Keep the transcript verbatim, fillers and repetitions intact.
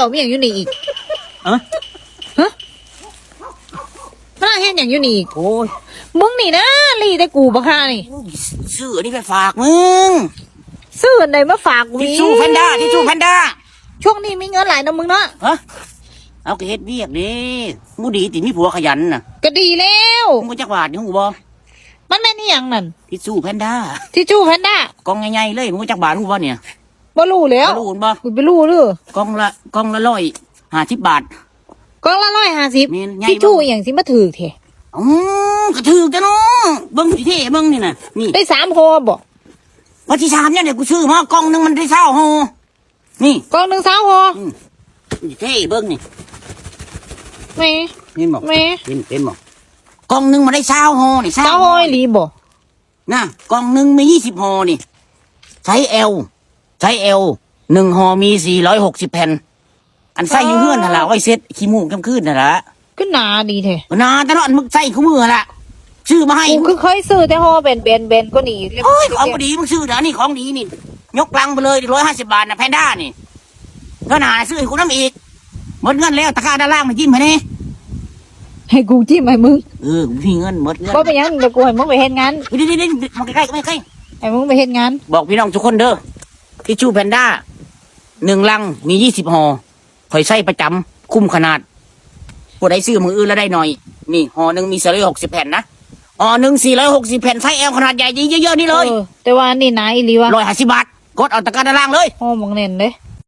ต่อมีหยังอยู่นี่อีก เอ้อ ฮะมานั่งเฮ็ดหยังอยู่นี่อีก โอ้ย มึงนี่นะลีแต่กูบักฮานี่ ซื้ออันนี้ไปฝากมึง ซื้ออันใดมาฝากกู ทิชชู่แพนด้า ทิชชู่แพนด้า ช่วงนี้มีเงินหลายนะมึงเนาะ ฮะ เอาก็เฮ็ดเวียกเด้ มูดีติมีผัวขยันน่ะ ก็ดีแล้ว มึงรู้จักบาทนี่ฮู้บ่ มันแม่นอีหยังนั่น ทิชชู่แพนด้า ทิชชู่แพนด้า กล่องใหญ่ๆเลย มึงรู้จักบาทฮู้บ่เนี่ย บ่รู้แล้ว บ่ฮู้บ่ กูไปรู้เด้อก ล่องละกล่องละร้อยห้าสิบบาท กล่องละร้อยห้าสิบ แม่นใหญ่ ทิชชู่อหย่างสิมาถือแท้ อืมก็ถือจ้ะเนาะ เบิ่งสิเท่เบิ่งนี่น่ะ นี่ ได้สามห่อบ่ วันที่สามเนี่ยเดี๋ยวกูซื้อมากล่องหนึงมันได้ซาวห่อ นี่ กล่องหนึ่งซาวห่อ อืม สิเท่เบิ่งนี่ แหม่ เห็นบ่ แหม่ เห็นเห็นบ่ กล่องหนึงมันได้ซาวห่อนี่ ซาวห่ออีหลีบ่ นะ กล่องหนึงมียี่สิบห่อนี่ ไซส์ L ไซส์ L หนึ่งห่อมีสี่ร้อยหกสิบแผ่น อันใส่อยู่เฮือนหั่นล่ะ ไว้เช็ดขี้มูกกลางคืนหั่นล่ะ ก็หนาดีแท้ หนาแต่เนาะ อันมึงใส่คู่มือหั่นล่ะ ซื้อมาให้ กูคือเคยซื้อแต่ห่อแบนๆๆก็นี่ โอ้ย ของบ่ดีมึงซื้อเด้อ อันนี้ของดีนี่ ยกลังไปเลยร้อยห้าสิบบาทนะแพนด้านี่ เท่าหนาซื้อให้กูนำอีก หมดเงินแล้ว ตะกร้าด้านล่างมาจิ้มให้แน่ ให้กูจิ้มให้มึง เออ กูมีเงินหมดเงิน บ่เป็นหยังเดี๋ยวกูให้มึงไปเฮ็ดงาน เดี๋ยวๆๆๆ มาใกล้ๆมาใกล้ๆ ให้มึงไปเฮ็ดงาน บอกพี่น้องทุกคนเด้อ ทิชชู่แพนด้า หนึ่งลังมียี่สิบห่อ ข่อยใช้ประจำ คุ้มขนาด ผู้ใดซื้อมื้ออื่นแล้วได้หน่อย นี่ ห่อหนึ่งมีสี่ร้อยหกสิบแผ่นนะ ห่อหนึ่งสี่ร้อยหกสิบแผ่น ไซส์ L ขนาดใหญ่เยอะๆนี่เลย เออ แต่ว่าอันนี้หนาอีหลีวะ ร้อยห้าสิบบาท กดเอาตะกร้าด้านล่างเลย ห่อบักแน่นเด้